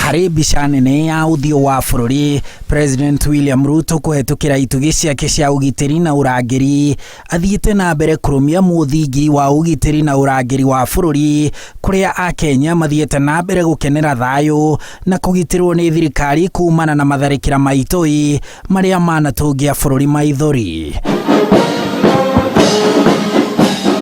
Harĩ mbica nene ya ũthiũ wa bũrũri, President William Ruto kũhetũkĩra itugĩ ciake cia ũgitĩri na ũrangĩri athiĩte na mbere kũrũmia mũthingi wa ũgitĩri na ũrangĩri wa bũrũri kũrĩa Akenya mathiĩte na mbere gũkenera thayũ na kũgitĩrwo nĩ thirikari kumana na matharĩkĩra ma itoi marĩa manatũngia bũrũri maithori.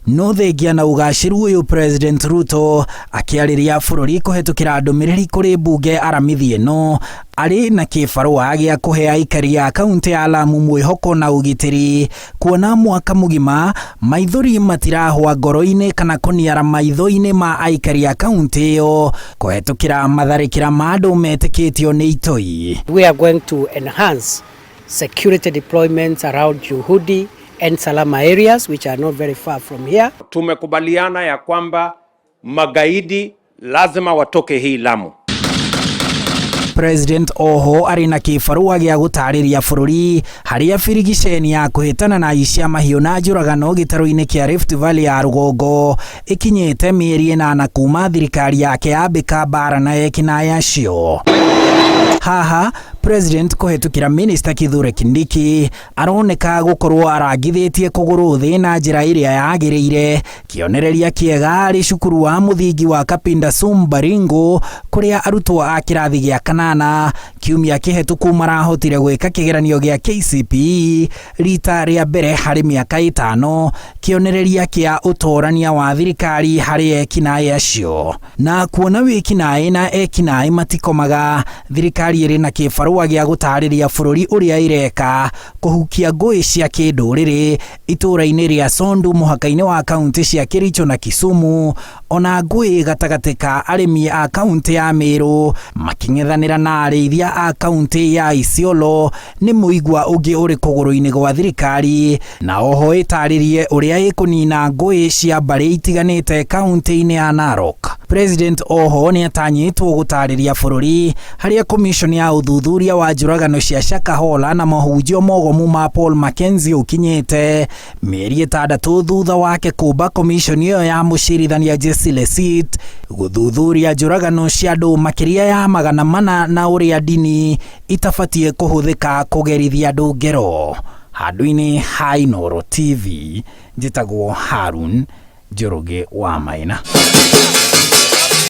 No thengia na ũgacĩru ũyũ, President Ruto akĩarĩria bũrũri kũhetũkĩra ndũmĩrĩri kũrĩ mbunge aramithi ĩno arĩ na kĩbarũa gĩa kũhe aikari a kaunti ya Lamu mwĩhoko na ũgitĩri, kuona mwaka mũgima maithori matirahwa ngoro-inĩ kana kũniara maitho-inĩ ma aikari a kaunti ĩyo kũhetũkĩra matharĩkĩra ma andũ metĩkĩtio nĩ itoi. We are going to enhance security deployments around Juhudi and Salama areas, which are not very far from here. Tumekubaliana ya kwamba magaidi lazima watoke hii Lamu. President oho arĩ na kĩbarũa gĩa gũtarĩria bũrũri harĩa birigiceni ya kũhĩtana na aici a mahiũ na njũragano gĩtarũ-inĩ kĩa Rift Valley ya rũgongo ĩkinyĩte mĩeri 8 kuma thirikari yake yambĩka mbara na ekinaĩ acio. Haha President kũhetũkĩra Minister Kithure Kindiki aroneka gũkorwo arangithĩtie kũgũrũ thĩ na njĩra ĩrĩa yagĩrĩire, kĩonereria kĩega arĩ cukuru wa mũthingi wa Kapinda Sum Baringo kũrĩa arutwo a kĩrathi gĩa kanana kiumia kĩhetũku marahotire gwĩka kĩgeranio gĩa KCPE rita rĩa mbere harĩ mĩaka 5, kĩonereria kĩa ũtorania wa thirikari harĩ ekinaĩ acio. Na kuona wĩkinaĩ na ekinaĩ matikomaga, thirikari ĩrĩ na kĩbarũa gĩa gũtarĩria bũrũri ũrĩa ĩreka kũhukia ngũĩ cia kĩndũrĩrĩ itũũra-inĩ rĩa Sondu mũhaka-inĩ wa kaunti cia Kericho na Kisumu, ona ngũĩ gatagatĩ ka arĩmi a kaunti ya Meru makĩng'ethanĩra na arĩithia a kaunti ya Isiolo nĩ mũigua ũngĩ ũrĩ kũgũrũ-inĩ gwa thirikari, na oho ĩtarĩrie ũrĩa ĩkũnina ngũĩ cia mbarĩ itiganĩte kaunti-inĩ ya Narok. President oho nĩ atanyĩtwo gũtarĩria bũrũri harĩa commission ya ũthuthuria wa njũragano cia Shakahola na mahunjio mogomu ma Paul Mackenzie ũkinyĩte mĩeri 6 thutha wake kũmba commission ĩyo ya mũcirithania Jesse Lesit gũthuthuria njũragano cia andũ makĩria ya 400 na ũrĩa ndini itabatiĩ kũhũthĩka kũgerithia andũ ngero. Handũ-inĩ ha Inooro TV, njĩtagwo Harun Njoroge wa Maina.